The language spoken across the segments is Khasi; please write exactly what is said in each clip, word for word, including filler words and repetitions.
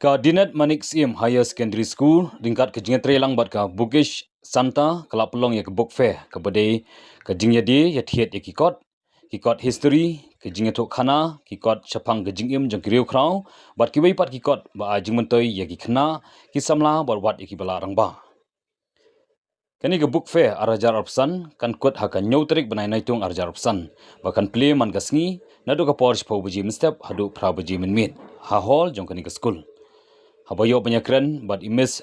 Ka Dinet Manik Syiem Higher Secondary School, ryngkat ka jingïatreilang bad ka Bookish Santa, ka la pynlong ïa ka book fair, kaba dei ka jingïadie ïathied ïa ki kot, ki kot history, ki jingïathuhkhana, ki kot shaphang ka jingim jong ki riewkhraw, bad kiwei pat ki kot ba ai jingmyntoi ïa ki khynnah, ki samla bad wat ïa kiba la rangbah. Kane ka book fair ar hajar arphew san kan kut ha ka hynñiew tarik bnai Naitung ar hajar arphew san, ba kan plie man ka sngi naduh ka por shiphew baje mynstep haduh phra baje mynmiet ha hall jong kane ka skul. Haba ïoh ban ïakren bad i Miss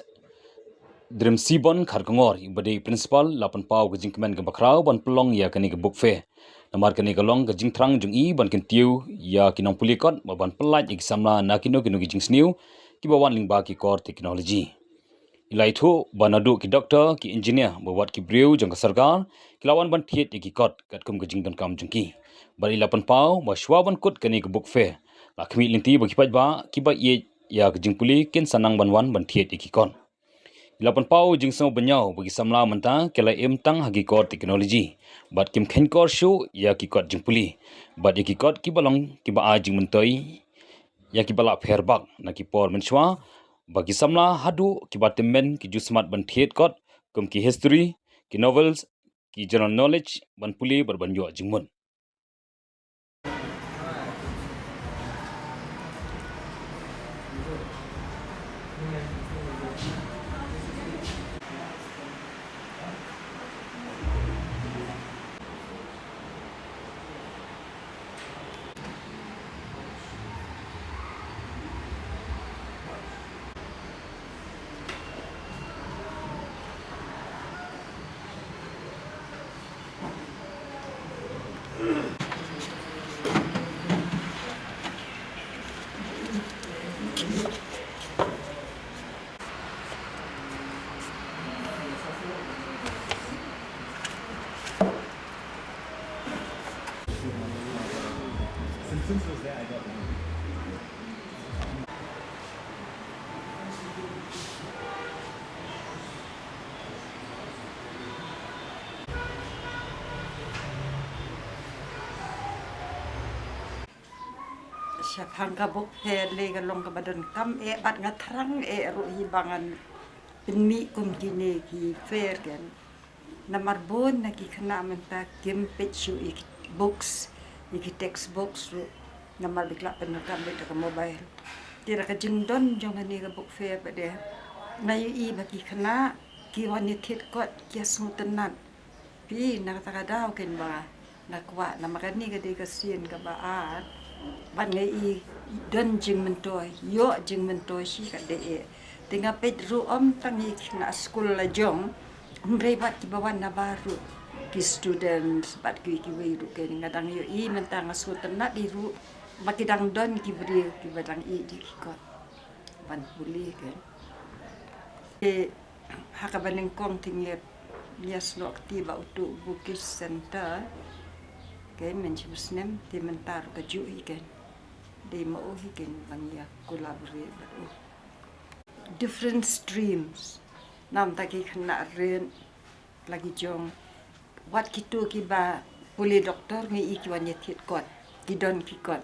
Drimsibon Kharkongor, iba dei principal, la pynpaw ka jingkmen kaba khraw ban pynlong ïa kane ka book fair. Namar kane ka long ka jingthrang jong i ban kyntiew ïa ki nongpule kot bad ban pyllait ïa ki samla na kino kino ki jingsniew kiba wan lyngba ki kor technology. I la ïathuh ba naduh ki doktor, ki engineer bad wat ki briew jong ka sorkar ki la wan ban thied ïa ki kot katkum ka jingdonkam jong ki. Bad i la pynpaw ba shuwa ban kut kane ka book fair, la khmih lynti ba ki paidbah kiba ïeit ïa ka jingpule kin sa nang ban wan ban thied ïa ki kot. I la pynpaw jingsngewbha ban ïoh ba ki samla mynta ki la im tang ha ki kot technology bad kim kheiñkor shuh ïa ki kot jingpule. Bad ïa ki kot kiba long kiba ai jingmyntoi ïa kiba la pher bak na ki por mynshuwa, ba ki samla haduh kiba tymmen ki ju smat ban thied kot kum ki history, ki novels, ki general knowledge ban pule bad ban ïoh jingmut. Shaphang ka book fair lei ka long kaba donkam eh bad nga thrang eh ruh hi ba ngan pynmih kum kine ki fair ken. Namar bun na ki khynnah mynta kim peit shuh ïa ki books, ïa ki textbooks ruh. Namar ba ki la pyndonkam beit da ka mobile. Te da ka jingdon jong kane ka book fair pat de, nga ïohi ba ki khynnah ki wan ïathied kot ki ïa sngewtynnat. Phi, na kata ka daw ken ba nga kwah, namar kane ka dei ka sien kaba ar. Bad nga i don jingmyntoi, ïoh jingmyntoi shi katdei eh. Te nga peit ruh ym tang ïa ki khynnah skul la jong, hynrei bad kiba wan na baroh, ki students bad kiwei kiwei ruh ken. Nga dang ïohi mynta, nga sngewtynnat hi ruh ba ki dang don ki briew kiba dang ïeit ïa ki kot ban pule ken. Te ha kaba nyngkong te ngi ïasnoh kti bad uto u Bookish Center. Ken, mynshem snem te mynta ruh kajuh hi ken. Dei ma u hi ken ba ngi ïa collaborate bad u. Different streams. Namar ki khynnah rit la ki jong, wat kito kiba pule doktor ngi i ki wan ïathied kot, ki don ki kot.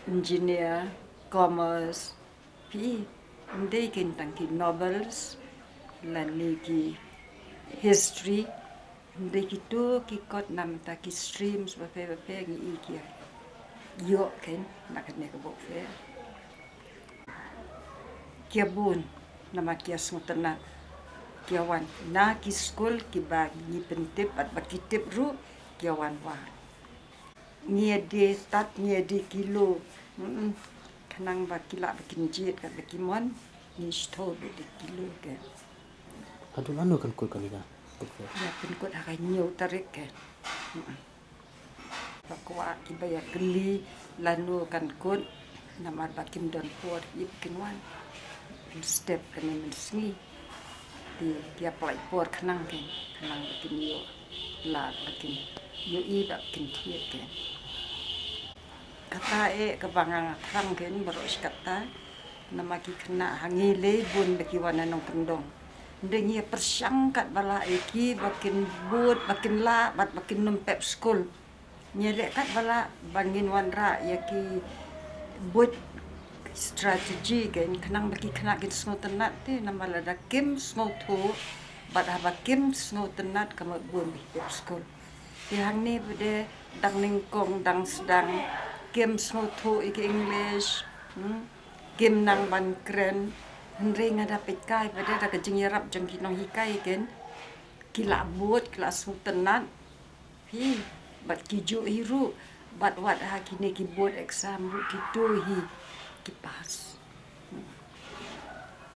Engineer, commerce, phi, ym dei ken tang ki novels lane ki history, ym dei kito ki kot, namar ki streams bapher bapher ngi i ki ïoh ken na kane ka book fair. Ki ïa bun namar ki ïa sngewtynnat, ki ïa wan na ki skul kiba ngi pyntip bad ba ki tip ruh, ki ïa wan wad. Ngi ïa die tad, ngi ïa die kilo. Mm-mm. Khnang ba ki lah ba kin jied katba ki mon, ngi shu thoh beit die kilo ken. Haduh lano kan kut kane ka book fair? Ïa pynkut ha ka hynñiew tarik ken. Mm-mm. Ba kwah kiba ïa kylli lano kan kut, namar ba kim don por ïa ba kin wan. Mynstep kane mynsngi. Te ki ïa pynlait por khnang ken, khnang ba kin ïoh lad, ba kin ïohi, ba kin thied ken. Kata eh kaba nga nga thrang ken baroh shi katta. Namar ki khynnah ha ngi lei bun ba ki wan na nongkyndong. Ynda ngi ïa pyrshang katba lah ïa ki ba kin bud, ba kin lah bad ba kin nym pep skul. Ngi ïa leh katba lah ba ngin wanrah ïa ki buit strategy kein khnang ba ki khynnah kin sngewtynnat te, namar lada kim sngewthuh bad haba kim sngewtynnat ka mut bun beit skul. Te hangne pat de dang nyngkong dang sdang kim sngewthuh ïa ka English, hmm? Kim nang ban kren, hynrei nga da peit kai pat de da ka jingïarap jong ki nonghikai kein ki la bud, ki la sngewtynnat hi, bad ki ju hi ruh, bad wat ha kine ki board exam ruh kito hi ki pass.